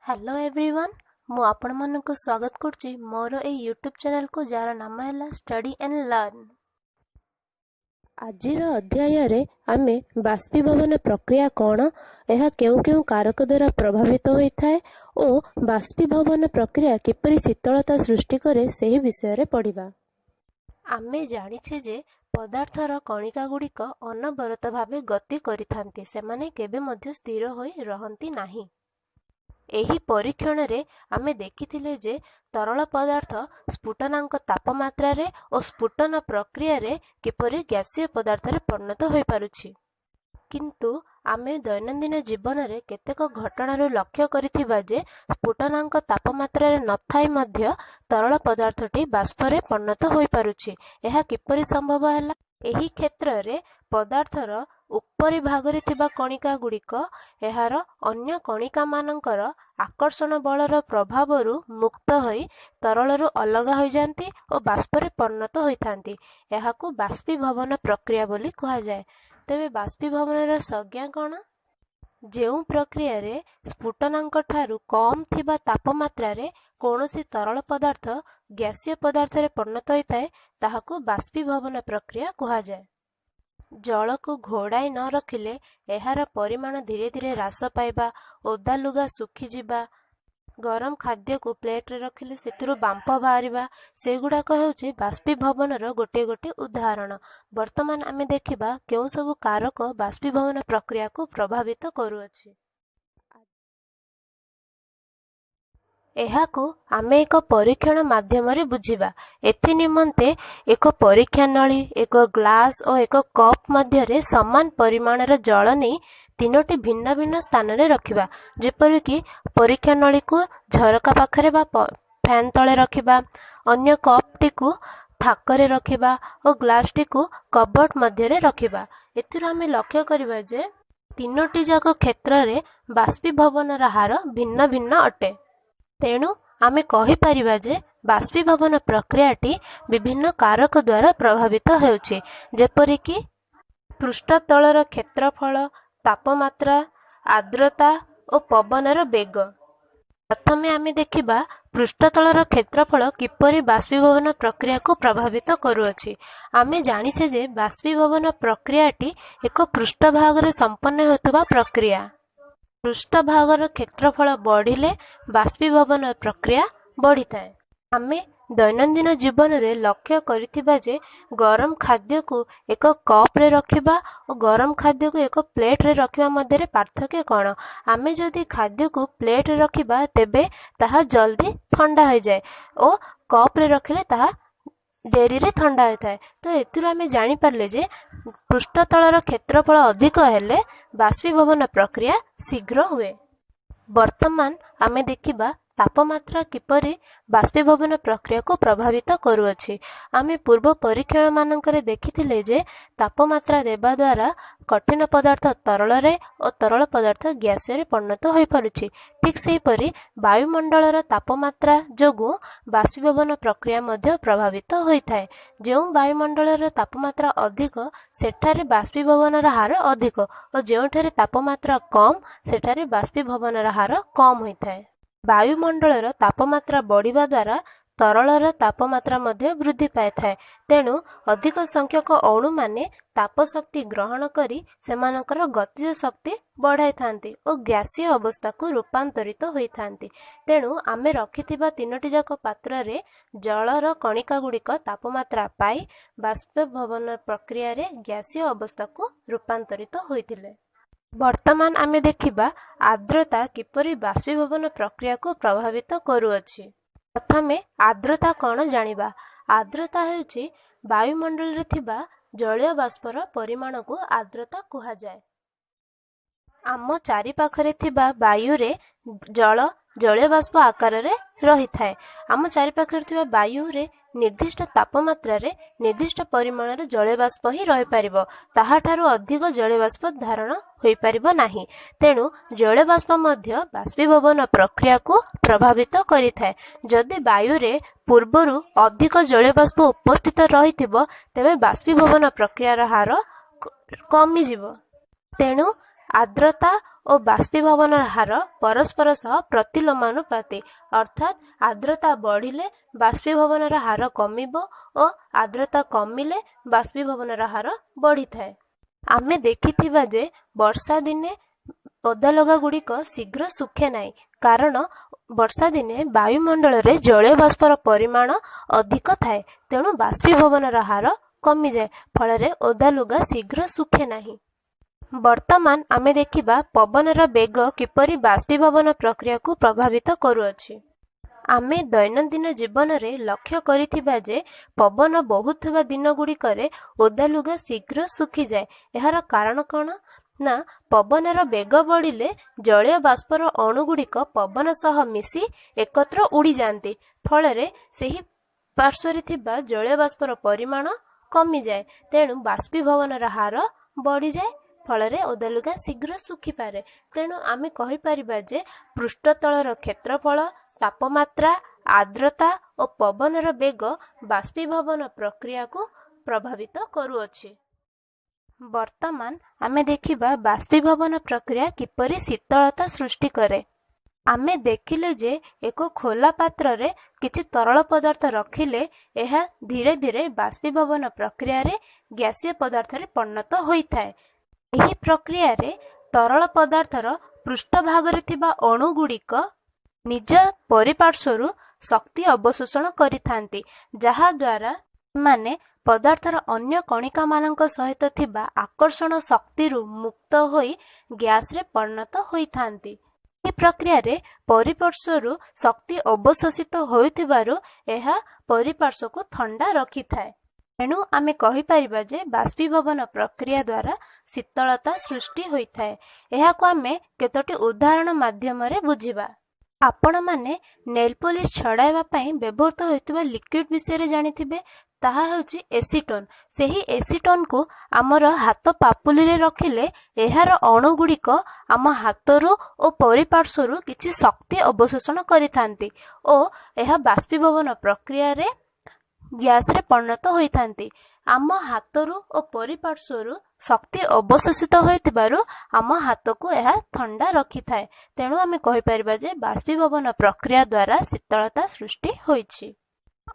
Hello everyone, ମୁଁ ଆପଣମାନଙ୍କୁ ସ୍ୱାଗତ କରୁଛି ମୋର ଏଇ ୟୁଟ୍ୟୁବ୍ ଚ୍ୟାନେଲକୁ, ଯାହାର ନାମ ହେଲା ଷ୍ଟଡି ଆଣ୍ଡ ଲର୍ନ। ଆଜିର ଅଧ୍ୟାୟରେ ଆମେ ବାଷ୍ପୀଭବନ ପ୍ରକ୍ରିୟା କ'ଣ, ଏହା କେଉଁ କେଉଁ କାରକ ଦ୍ୱାରା ପ୍ରଭାବିତ ହୋଇଥାଏ ଓ ବାଷ୍ପୀଭବନ ପ୍ରକ୍ରିୟା କିପରି ଶୀତଳତା ସୃଷ୍ଟି କରେ, ସେହି ବିଷୟରେ ପଢ଼ିବା। ଆମେ ଜାଣିଛେ ଯେ ପଦାର୍ଥର କଣିକାଗୁଡ଼ିକ ଅନବରତ ଭାବେ ଗତି କରିଥାନ୍ତି, ସେମାନେ କେବେ ମଧ୍ୟ ସ୍ଥିର ହୋଇ ରହନ୍ତି ନାହିଁ। ଏହି ପରୀକ୍ଷଣରେ ଆମେ ଦେଖିଥିଲେ ଯେ ତରଳ ପଦାର୍ଥ ସ୍ଫୁଟନାଙ୍କ ତାପମାତ୍ରାରେ ଓ ସ୍ଫୁଟନ ପ୍ରକ୍ରିୟାରେ କିପରି ଗ୍ୟାସୀୟ ପଦାର୍ଥରେ ପରିଣତ ହୋଇପାରୁଛି। କିନ୍ତୁ ଆମେ ଦୈନନ୍ଦିନ ଜୀବନରେ କେତେକ ଘଟଣାରୁ ଲକ୍ଷ୍ୟ କରିଥିବା ଯେ ସ୍ଫୁଟନାଙ୍କ ତାପମାତ୍ରାରେ ନଥାଇ ମଧ୍ୟ ତରଳ ପଦାର୍ଥଟି ବାଷ୍ପରେ ପରିଣତ ହୋଇପାରୁଛି। ଏହା କିପରି ସମ୍ଭବ ହେଲା? ଏହି କ୍ଷେତ୍ରରେ ପଦାର୍ଥର ଉପରି ଭାଗରେ ଥିବା କଣିକାଗୁଡ଼ିକ ଏହାର ଅନ୍ୟ କଣିକାମାନଙ୍କର ଆକର୍ଷଣ ବଳର ପ୍ରଭାବରୁ ମୁକ୍ତ ହୋଇ ତରଳରୁ ଅଲଗା ହୋଇଯାଆନ୍ତି ଓ ବାଷ୍ପରେ ପରିଣତ ହୋଇଥାନ୍ତି। ଏହାକୁ ବାଷ୍ପୀଭବନ ପ୍ରକ୍ରିୟା ବୋଲି କୁହାଯାଏ। ତେବେ ବାଷ୍ପୀଭବନର ସଂଜ୍ଞା କ'ଣ? ଯେଉଁ ପ୍ରକ୍ରିୟାରେ ସ୍ଫୁଟନାଙ୍କ ଠାରୁ କମ୍ ଥିବା ତାପମାତ୍ରାରେ କୌଣସି ତରଳ ପଦାର୍ଥ ଗ୍ୟାସୀୟ ପଦାର୍ଥରେ ପରିଣତ ହୋଇଥାଏ, ତାହାକୁ ବାଷ୍ପୀଭବନ ପ୍ରକ୍ରିୟା କୁହାଯାଏ। ଜଳକୁ ଘୋଡ଼ାଇ ନ ରଖିଲେ ଏହାର ପରିମାଣ ଧୀରେ ଧୀରେ ହ୍ରାସ ପାଇବା, ଓଦା ଲୁଗା ଶୁଖିଯିବା, ଗରମ ଖାଦ୍ୟକୁ ପ୍ଲେଟରେ ରଖିଲେ ସେଥିରୁ ବାମ୍ଫ ବାହାରିବା, ସେଗୁଡ଼ାକ ହେଉଛି ବାଷ୍ପୀଭବନର ଗୋଟିଏ ଗୋଟିଏ ଉଦାହରଣ। ବର୍ତ୍ତମାନ ଆମେ ଦେଖିବା କେଉଁ ସବୁ କାରକ ବାଷ୍ପୀଭବନ ପ୍ରକ୍ରିୟାକୁ ପ୍ରଭାବିତ କରୁଅଛି। ଏହାକୁ ଆମେ ଏକ ପରୀକ୍ଷଣ ମାଧ୍ୟମରେ ବୁଝିବା। ଏଥି ନିମନ୍ତେ ଏକ ପରୀକ୍ଷା ନଳୀ, ଏକ ଗ୍ଲାସ ଓ ଏକ କପ୍ ମଧ୍ୟରେ ସମାନ ପରିମାଣର ଜଳ ନେଇ ତିନୋଟି ଭିନ୍ନ ଭିନ୍ନ ସ୍ଥାନରେ ରଖିବା। ଯେପରିକି ପରୀକ୍ଷା ନଳୀକୁ ଝରକା ପାଖରେ ବା ଫ୍ୟାନ୍ ତଳେ ରଖିବା, ଅନ୍ୟ କପ୍ଟିକୁ ଥାକରେ ରଖିବା ଓ ଗ୍ଲାସଟିକୁ କବର୍ଡ଼ ମଧ୍ୟରେ ରଖିବା। ଏଥିରୁ ଆମେ ଲକ୍ଷ୍ୟ କରିବା ଯେ ତିନୋଟି ଯାକ କ୍ଷେତ୍ରରେ ବାଷ୍ପୀଭବନର ହାର ଭିନ୍ନ ଭିନ୍ନ ଅଟେ। ତେଣୁ ଆମେ କହିପାରିବା ଯେ ବାଷ୍ପୀଭବନ ପ୍ରକ୍ରିୟାଟି ବିଭିନ୍ନ କାରକ ଦ୍ୱାରା ପ୍ରଭାବିତ ହେଉଛି, ଯେପରିକି ପୃଷ୍ଠତଳର କ୍ଷେତ୍ରଫଳ, ତାପମାତ୍ରା, ଆର୍ଦ୍ରତା ଓ ପବନର ବେଗ। ପ୍ରଥମେ ଆମେ ଦେଖିବା ପୃଷ୍ଠତଳର କ୍ଷେତ୍ରଫଳ କିପରି ବାଷ୍ପୀଭବନ ପ୍ରକ୍ରିୟାକୁ ପ୍ରଭାବିତ କରୁଅଛି। ଆମେ ଜାଣିଛେ ଯେ ବାଷ୍ପୀଭବନ ପ୍ରକ୍ରିୟାଟି ଏକ ପୃଷ୍ଠଭାଗରେ ସମ୍ପନ୍ନ ହେଉଥିବା ପ୍ରକ୍ରିୟା। ପୃଷ୍ଠଭାଗର କ୍ଷେତ୍ରଫଳ ବଢ଼ିଲେ ବାଷ୍ପୀଭବନ ପ୍ରକ୍ରିୟା ବଢ଼ିଥାଏ। ଆମେ ଦୈନନ୍ଦିନ ଜୀବନରେ ଲକ୍ଷ୍ୟ କରିଥିବା ଯେ ଗରମ ଖାଦ୍ୟକୁ ଏକ କପ୍ରେ ରଖିବା ଓ ଗରମ ଖାଦ୍ୟକୁ ଏକ ପ୍ଲେଟରେ ରଖିବା ମଧ୍ୟରେ ପାର୍ଥକ୍ୟ କ'ଣ? ଆମେ ଯଦି ଖାଦ୍ୟକୁ ପ୍ଲେଟରେ ରଖିବା, ତେବେ ତାହା ଜଲ୍ଦି ଥଣ୍ଡା ହୋଇଯାଏ ଓ କପ୍ରେ ରଖିଲେ ତାହା ଡେରିରେ ଥଣ୍ଡା ହୋଇଥାଏ। ତ ଏଥିରୁ ଆମେ ଜାଣିପାରିଲେ ଯେ ପୃଷ୍ଠତଳର କ୍ଷେତ୍ରଫଳ ଅଧିକ ହେଲେ ବାଷ୍ପୀଭବନ ପ୍ରକ୍ରିୟା ଶୀଘ୍ର ହୁଏ। ବର୍ତ୍ତମାନ ଆମେ ଦେଖିବା ତାପମାତ୍ରା କିପରି ବାଷ୍ପୀଭବନ ପ୍ରକ୍ରିୟାକୁ ପ୍ରଭାବିତ କରୁଅଛି। ଆମେ ପୂର୍ବ ପରୀକ୍ଷଣମାନଙ୍କରେ ଦେଖିଥିଲେ ଯେ ତାପମାତ୍ରା ଦେବା ଦ୍ୱାରା କଠିନ ପଦାର୍ଥ ତରଳରେ ଓ ତରଳ ପଦାର୍ଥ ଗ୍ୟାସରେ ପରିଣତ ହୋଇପାରୁଛି। ଠିକ୍ ସେହିପରି ବାୟୁମଣ୍ଡଳର ତାପମାତ୍ରା ଯୋଗୁଁ ବାଷ୍ପୀଭବନ ପ୍ରକ୍ରିୟା ମଧ୍ୟ ପ୍ରଭାବିତ ହୋଇଥାଏ। ଯେଉଁ ବାୟୁମଣ୍ଡଳର ତାପମାତ୍ରା ଅଧିକ, ସେଠାରେ ବାଷ୍ପୀଭବନର ହାର ଅଧିକ ଓ ଯେଉଁଠାରେ ତାପମାତ୍ରା କମ୍, ସେଠାରେ ବାଷ୍ପୀଭବନର ହାର କମ୍ ହୋଇଥାଏ। ବାୟୁମଣ୍ଡଳର ତାପମାତ୍ରା ବଢ଼ିବା ଦ୍ୱାରା ତରଳର ତାପମାତ୍ରା ମଧ୍ୟ ବୃଦ୍ଧି ପାଇଥାଏ। ତେଣୁ ଅଧିକ ସଂଖ୍ୟକ ଅଣୁମାନେ ତାପଶକ୍ତି ଗ୍ରହଣ କରି ସେମାନଙ୍କର ଗତିଜ ଶକ୍ତି ବଢ଼ାଇଥାନ୍ତି ଓ ଗ୍ୟାସୀୟ ଅବସ୍ଥାକୁ ରୂପାନ୍ତରିତ ହୋଇଥାନ୍ତି। ତେଣୁ ଆମେ ରଖିଥିବା ତିନୋଟି ଯାକ ପାତ୍ରରେ ଜଳର କଣିକାଗୁଡ଼ିକ ତାପମାତ୍ରା ପାଇ ବାଷ୍ପୀଭବନ ପ୍ରକ୍ରିୟାରେ ଗ୍ୟାସୀୟ ଅବସ୍ଥାକୁ ରୂପାନ୍ତରିତ ହୋଇଥିଲେ। ବର୍ତ୍ତମାନ ଆମେ ଦେଖିବା ଆର୍ଦ୍ରତା କିପରି ବାଷ୍ପୀଭବନ ପ୍ରକ୍ରିୟାକୁ ପ୍ରଭାବିତ କରୁଅଛି। ପ୍ରଥମେ ଆର୍ଦ୍ରତା କ'ଣ ଜାଣିବା। ଆର୍ଦ୍ରତା ହେଉଛି ବାୟୁମଣ୍ଡଳରେ ଥିବା ଜଳୀୟ ବାଷ୍ପର ପରିମାଣକୁ ଆର୍ଦ୍ରତା କୁହାଯାଏ। ଆମ ଚାରିପାଖରେ ଥିବା ବାୟୁରେ ଜଳ ଜଳୀୟ ବାଷ୍ପ ଆକାରରେ ରହିଥାଏ। ଆମ ଚାରିପାଖରେ ଥିବା ବାୟୁରେ ନିର୍ଦ୍ଦିଷ୍ଟ ତାପମାତ୍ରାରେ ନିର୍ଦ୍ଦିଷ୍ଟ ପରିମାଣର ଜଳୀୟ ବାଷ୍ପ ହିଁ ରହିପାରିବ, ତାହାଠାରୁ ଅଧିକ ଜଳୀୟ ବାଷ୍ପ ଧାରଣ ହୋଇପାରିବ ନାହିଁ। ତେଣୁ ଜଳୀୟ ବାଷ୍ପ ମଧ୍ୟ ବାଷ୍ପୀଭବନ ପ୍ରକ୍ରିୟାକୁ ପ୍ରଭାବିତ କରିଥାଏ। ଯଦି ବାୟୁରେ ପୂର୍ବରୁ ଅଧିକ ଜଳୀୟ ବାଷ୍ପ ଉପସ୍ଥିତ ରହିଥିବ, ତେବେ ବାଷ୍ପୀଭବନ ପ୍ରକ୍ରିୟାର ହାର କମିଯିବ। ତେଣୁ ଆର୍ଦ୍ରତା ଓ ବାଷ୍ପୀଭବନର ହାର ପରସ୍ପର ସହ ପ୍ରତିଲୋମାନୁପାତୀ। ଅର୍ଥାତ୍ ଆର୍ଦ୍ରତା ବଢ଼ିଲେ ବାଷ୍ପୀଭବନର ହାର କମିବ ଓ ଆର୍ଦ୍ରତା କମିଲେ ବାଷ୍ପୀଭବନର ହାର ବଢ଼ିଥାଏ। ଆମେ ଦେଖିଥିବା ଯେ ବର୍ଷା ଦିନେ ଓଦା ଗୁଡ଼ିକ ଶୀଘ୍ର ଶୁଖେ ନାହିଁ, କାରଣ ବର୍ଷା ଦିନେ ବାୟୁମଣ୍ଡଳରେ ଜଳୀୟ ବାଷ୍ପର ପରିମାଣ ଅଧିକ ଥାଏ। ତେଣୁ ବାଷ୍ପୀଭବନର ହାର କମିଯାଏ, ଫଳରେ ଓଦା ଲୁଗା ଶୀଘ୍ର ଶୁଖେ ନାହିଁ। ବର୍ତ୍ତମାନ ଆମେ ଦେଖିବା ପବନର ବେଗ କିପରି ବାଷ୍ପୀଭବନ ପ୍ରକ୍ରିୟାକୁ ପ୍ରଭାବିତ କରୁଅଛି। ଆମେ ଦୈନନ୍ଦିନ ଜୀବନରେ ଲକ୍ଷ୍ୟ କରିଥିବା ଯେ ପବନ ବହୁଥିବା ଦିନଗୁଡ଼ିକରେ ଓଦା ଲୁଗା ଶୀଘ୍ର ଶୁଖିଯାଏ। ଏହାର କାରଣ କ'ଣ ନା, ପବନର ବେଗ ବଢ଼ିଲେ ଜଳୀୟ ବାଷ୍ପର ଅଣୁଗୁଡ଼ିକ ପବନ ସହ ମିଶି ଏକତ୍ର ଉଡ଼ିଯାଆନ୍ତି, ଫଳରେ ସେହି ପାର୍ଶ୍ୱରେ ଥିବା ଜଳୀୟ ବାଷ୍ପର ପରିମାଣ କମିଯାଏ। ତେଣୁ ବାଷ୍ପୀଭବନର ହାର ବଢ଼ିଯାଏ, ଫଳରେ ଓଦା ଲୁଗା ଶୀଘ୍ର ଶୁଖିପାରେ। ତେଣୁ ଆମେ କହିପାରିବା ଯେ ପୃଷ୍ଠତଳର କ୍ଷେତ୍ରଫଳ, ତାପମାତ୍ରା, ଆର୍ଦ୍ରତା ଓ ପବନର ବେଗ ବାଷ୍ପୀଭବନ ପ୍ରକ୍ରିୟାକୁ ପ୍ରଭାବିତ କରୁଅଛି। ବର୍ତ୍ତମାନ ଆମେ ଦେଖିବା ବାଷ୍ପୀଭବନ ପ୍ରକ୍ରିୟା କିପରି ଶୀତଳତା ସୃଷ୍ଟି କରେ। ଆମେ ଦେଖିଲେ ଯେ ଏକ ଖୋଲା ପାତ୍ରରେ କିଛି ତରଳ ପଦାର୍ଥ ରଖିଲେ ଏହା ଧୀରେ ଧୀରେ ବାଷ୍ପୀଭବନ ପ୍ରକ୍ରିୟାରେ ଗ୍ୟାସୀୟ ପଦାର୍ଥରେ ପରିଣତ ହୋଇଥାଏ। ଏହି ପ୍ରକ୍ରିୟାରେ ତରଳ ପଦାର୍ଥର ପୃଷ୍ଠଭାଗରେ ଥିବା ଅଣୁଗୁଡ଼ିକ ନିଜ ପରିପାର୍ଶ୍ୱରୁ ଶକ୍ତି ଅବଶୋଷଣ କରିଥାନ୍ତି, ଯାହାଦ୍ୱାରା ସେମାନେ ପଦାର୍ଥର ଅନ୍ୟ କଣିକାମାନଙ୍କ ସହିତ ଥିବା ଆକର୍ଷଣ ଶକ୍ତିରୁ ମୁକ୍ତ ହୋଇ ଗ୍ୟାସରେ ପରିଣତ ହୋଇଥାନ୍ତି। ଏହି ପ୍ରକ୍ରିୟାରେ ପରିପାର୍ଶ୍ୱରୁ ଶକ୍ତି ଅବଶୋଷିତ ହେଉଥିବାରୁ ଏହା ପରିପାର୍ଶ୍ୱକୁ ଥଣ୍ଡା ରଖିଥାଏ। ଏଣୁ ଆମେ କହିପାରିବା ଯେ ବାଷ୍ପୀଭବନ ପ୍ରକ୍ରିୟା ଦ୍ୱାରା ଶୀତଳତା ସୃଷ୍ଟି ହୋଇଥାଏ। ଏହାକୁ ଆମେ କେତୋଟି ଉଦାହରଣ ମାଧ୍ୟମରେ ବୁଝିବା। ଆପଣମାନେ ନେଲ୍ ପଲିସ୍ ଛଡ଼ାଇବା ପାଇଁ ବ୍ୟବହୃତ ହେଉଥିବା ଲିକ୍ୱିଡ୍ ବିଷୟରେ ଜାଣିଥିବେ, ତାହା ହେଉଛି ଏସିଟୋନ୍। ସେହି ଏସିଟୋନ୍କୁ ଆମର ହାତ ପାପୁଲିରେ ରଖିଲେ ଏହାର ଅଣୁଗୁଡ଼ିକ ଆମ ହାତରୁ ଓ ପରିପାର୍ଶ୍ୱରୁ କିଛି ଶକ୍ତି ଅବଶୋଷଣ କରିଥାନ୍ତି ଓ ଏହା ବାଷ୍ପୀଭବନ ପ୍ରକ୍ରିୟାରେ ଗ୍ୟାସରେ ପରିଣତ ହୋଇଥାନ୍ତି। ଆମ ହାତରୁ ଓ ପରିପାର୍ଶ୍ୱରୁ ଶକ୍ତି ଅବଶୋଷିତ ହୋଇଥିବାରୁ ଆମ ହାତକୁ ଏହା ଥଣ୍ଡା ରଖିଥାଏ। ତେଣୁ ଆମେ କହିପାରିବା ଯେ ବାଷ୍ପୀଭବନ ପ୍ରକ୍ରିୟା ଦ୍ୱାରା ଶୀତଳତା ସୃଷ୍ଟି ହୋଇଛି।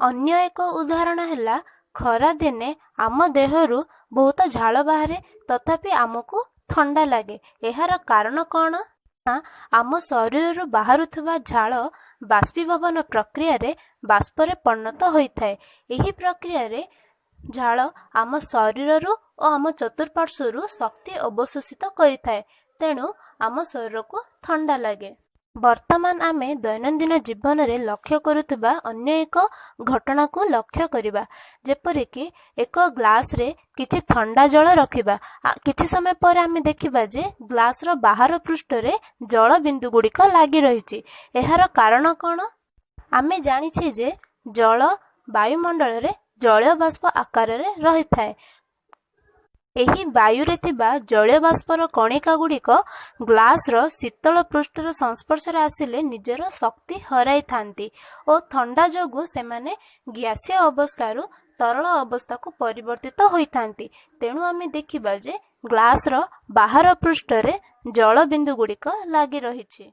ଅନ୍ୟ ଏକ ଉଦାହରଣ ହେଲା, ଖରାଦିନେ ଆମ ଦେହରୁ ବହୁତ ଝାଳ ବାହାରେ, ତଥାପି ଆମକୁ ଥଣ୍ଡା ଲାଗେ। ଏହାର କାରଣ କ'ଣ ନା, ଆମ ଶରୀରରୁ ବାହାରୁଥିବା ଝାଳ ବାଷ୍ପୀଭବନ ପ୍ରକ୍ରିୟାରେ ବାଷ୍ପରେ ପରିଣତ ହୋଇଥାଏ। ଏହି ପ୍ରକ୍ରିୟାରେ ଝାଳ ଆମ ଶରୀରରୁ ଓ ଆମ ଚତୁଃପାର୍ଶ୍ୱରୁ ଶକ୍ତି ଅବଶୋଷିତ କରିଥାଏ, ତେଣୁ ଆମ ଶରୀରକୁ ଥଣ୍ଡା ଲାଗେ। ବର୍ତ୍ତମାନ ଆମେ ଦୈନନ୍ଦିନ ଜୀବନରେ ଲକ୍ଷ୍ୟ କରୁଥିବା ଅନ୍ୟ ଏକ ଘଟଣାକୁ ଲକ୍ଷ୍ୟ କରିବା, ଯେପରିକି ଏକ ଗ୍ଲାସରେ କିଛି ଥଣ୍ଡା ଜଳ ରଖିବା। କିଛି ସମୟ ପରେ ଆମେ ଦେଖିବା ଯେ ଗ୍ଲାସର ବାହାର ପୃଷ୍ଠରେ ଜଳ ବିନ୍ଦୁ ଗୁଡ଼ିକ ଲାଗି ରହିଛି। ଏହାର କାରଣ କ'ଣ? ଆମେ ଜାଣିଛେ ଯେ ଜଳ ବାୟୁମଣ୍ଡଳରେ ଜଳୀୟ ବାଷ୍ପ ଆକାରରେ ରହିଥାଏ। ଏହି ବାୟୁରେ ଥିବା ଜଳୀୟ ବାଷ୍ପର କଣିକା ଗୁଡ଼ିକ ଗ୍ଲାସର ଶୀତଳ ପୃଷ୍ଠର ସଂସ୍ପର୍ଶରେ ଆସିଲେ ନିଜର ଶକ୍ତି ହରାଇଥାନ୍ତି ଓ ଥଣ୍ଡା ଯୋଗୁଁ ସେମାନେ ଗ୍ୟାସୀୟ ଅବସ୍ଥାରୁ ତରଳ ଅବସ୍ଥାକୁ ପରିବର୍ତ୍ତିତ ହୋଇଥାନ୍ତି। ତେଣୁ ଆମେ ଦେଖିବା ଯେ ଗ୍ଲାସର ବାହାର ପୃଷ୍ଠରେ ଜଳ ବିନ୍ଦୁ ଗୁଡ଼ିକ ଲାଗି ରହିଛି।